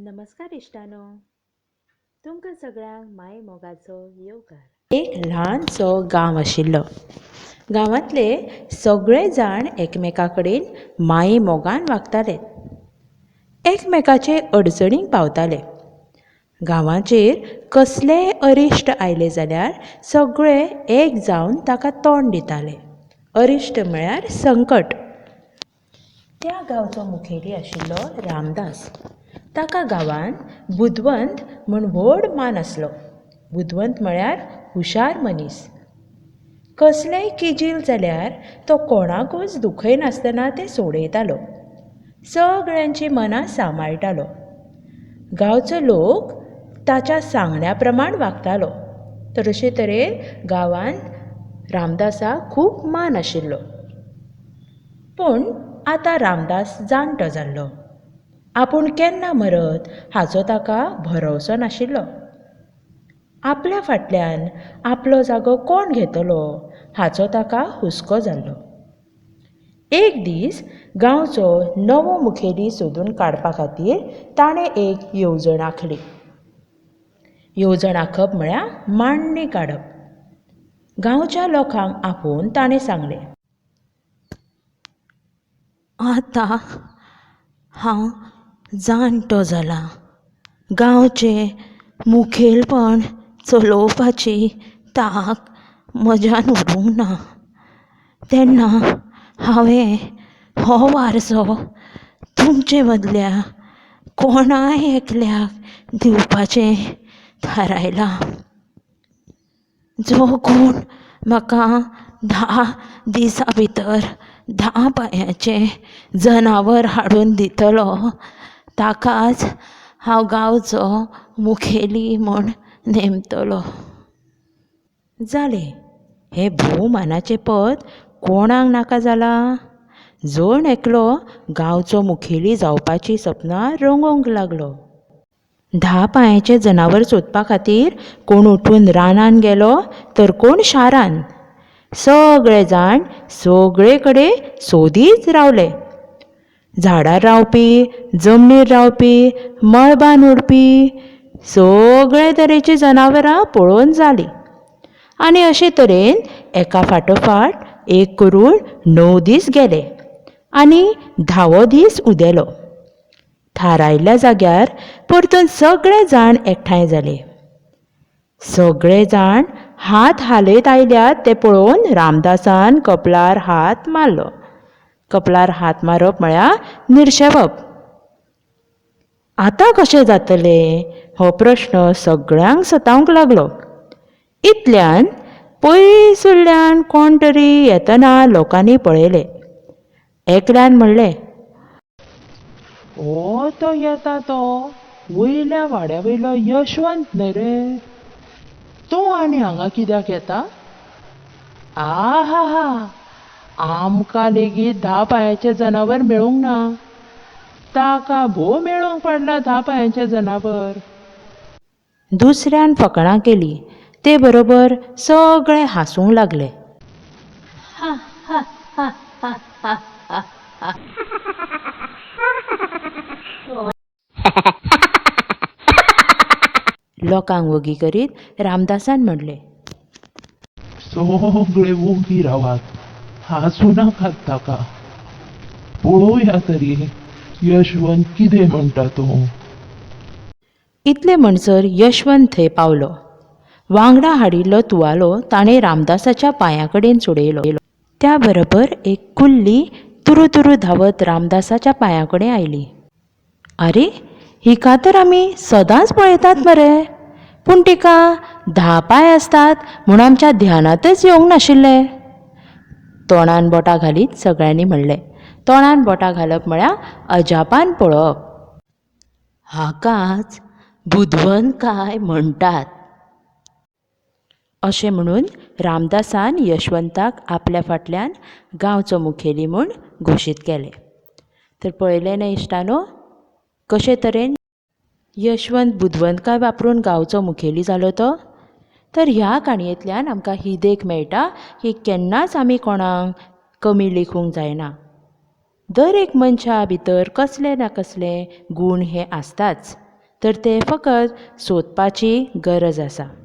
नमस्कार इश्टानो, तुमकां सगळ्यांक माय मोगाचो येवकार. एक ल्हानसो गांव आशिल्लो. गांवांतले सगळे जाण एकमेका कडेन माये मोगान वागताले, एकमेकाचे अडचणीक पावताले. गांवाचेर कसलेंय अरिश्ट आयलें जाल्यार सगळे एक जावन ताका तोंड दिताले. अरिश्ट म्हळ्यार संकट. त्या गांवचो मुखेली आशिल्लो रामदास. ताका गांवांत बुदवंत म्हूण व्हड मान आसलो. बुदवंत म्हळ्यार हुशार मनीस. कसलेंय किजील जाल्यार तो कोणाकूच दुखयनासतना तें सोडयतालो. सगळ्यांचीं मनां सांबाळटालो. गांवचो लोक ताच्या सांगण्या प्रमाण वागतालो. तर अशे तरेन गांवांत रामदासाक खूब मान आशिल्लो. पूण आतां रामदास जाणटो जाल्लो. आपूण केन्ना मरत हाचो ताका भरवंसो नाशिल्लो. आपल्या फाटल्यान आपलो जागो कोण घेतलो हाचो ताका हुस्को जाल्लो. एक दीस गांवचो नवो मुखेली सोदून काडपा खातीर ताणें एक येवजण आंखली. येवजण आंखप म्हळ्यार मांडणी काडप. गांवच्या लोकांक आपोवन ताणें सांगलें, आतां हांव जाणटो जालां. गांवचें मुखेलपण चलोवपाची तांक म्हज्यान उरूंक ना. तेन्ना हांवें हो वारसो तुमचे मदल्या कोणाय एकल्याक दिवपाचें थारायलां. जो कोण म्हाका 10 दिसां भितर 10 पांयांचें जनावर हाडून दितलो ताकाच हांव गांवचो मुखेली म्हूण नेमतलो. जालें, हें भोवमानाचें पद कोणाक नाका जालां? जण एकलो गांवचो मुखेली जावपाचीं सपनां रंगोवंक लागलो. 10 पांयांचें जनावर सोदपा खातीर कोण उठून रानान गेलो तर कोण शारान. सगळे जाण सगळे कडेन सोदीत रावले. झाडार रावपी, जमनीर रावपी, मळबान उडपी सगळे तरेचीं जनावरां पळोवन जालीं. आनी अशे तरेन एका फाटोफाट एक करून 9 दीस गेले आनी 10वो दीस उदेलो. थारायल्ल्या जाग्यार परतून सगळे जाण एकठांय जाले. सगळे जाण हात हालयत आयल्यात तें पळोवन रामदासान कपलार हात मारलो. कपलार हात मारप म्हळ्यार निर्शेवप. आतां कशें जातलें हो प्रश्न सगळ्यांक सतावंक लागलो. इतल्यान पयसुल्ल्यान कोण तरी येतना लोकांनी पळयलें. एकल्यान म्हणलें, ओ तो येता तो वयल्या वाड्या वयलो यशवंत न्हय रे. तो आनी हांगा कित्याक येता? आहा, आमकां लेगीत 10 पांयांचें जनावर मेळूंक ना, ताका भोव मेळूंक पडला 10 पांयांचें जनावर. दुसऱ्यान फकाणां केली. ते बरोबर सगळे हांसूंक लागले. लोकांक वगी करीत रामदासान म्हणलें, सगळे वोगी रावात, हांसूं नाकात ताका. पळोवया तरी यशवंत कितें म्हणटा तो. इतले म्हणसर यशवंत थंय पावलो. वांगडा हाडिल्लो तुवालो ताणें रामदासाच्या पांया कडेन सोडयलो. त्या बरोबर एक कुल्ली तुरू तुरू धांवत रामदासाच्या पांया कडेन आयली. आरे, हिका तर आमी सदांच पळयतात मरे, पूण तिका 10 पांय आसतात म्हूण आमच्या ध्यानांतच येवंक नाशिल्लें. तोंडान बोटां घालीत सगळ्यांनी म्हणलें. तोंडान बोटां घालप म्हळ्यार अजापान पळोवप. हाकाच बुदवंतकाय म्हणटात. अशें म्हणून रामदासान यशवंताक आपल्या फाटल्यान गांवचो मुखेली म्हूण घोशीत केलें. तर पळयलें न्हय इश्टानो, कशे तरेन यशवंत बुदवंतकाय वापरून गांवचो मुखेली जालो तो. तर ह्या काणयेंतल्यान आमकां ही देख मेळटा की केन्नाच आमी कोणाक कमी लेखूंक जायना. दर एक मनशा भितर कसले ना कसले गूण हे आसताच. तर तें फकत सोदपाची गरज आसा.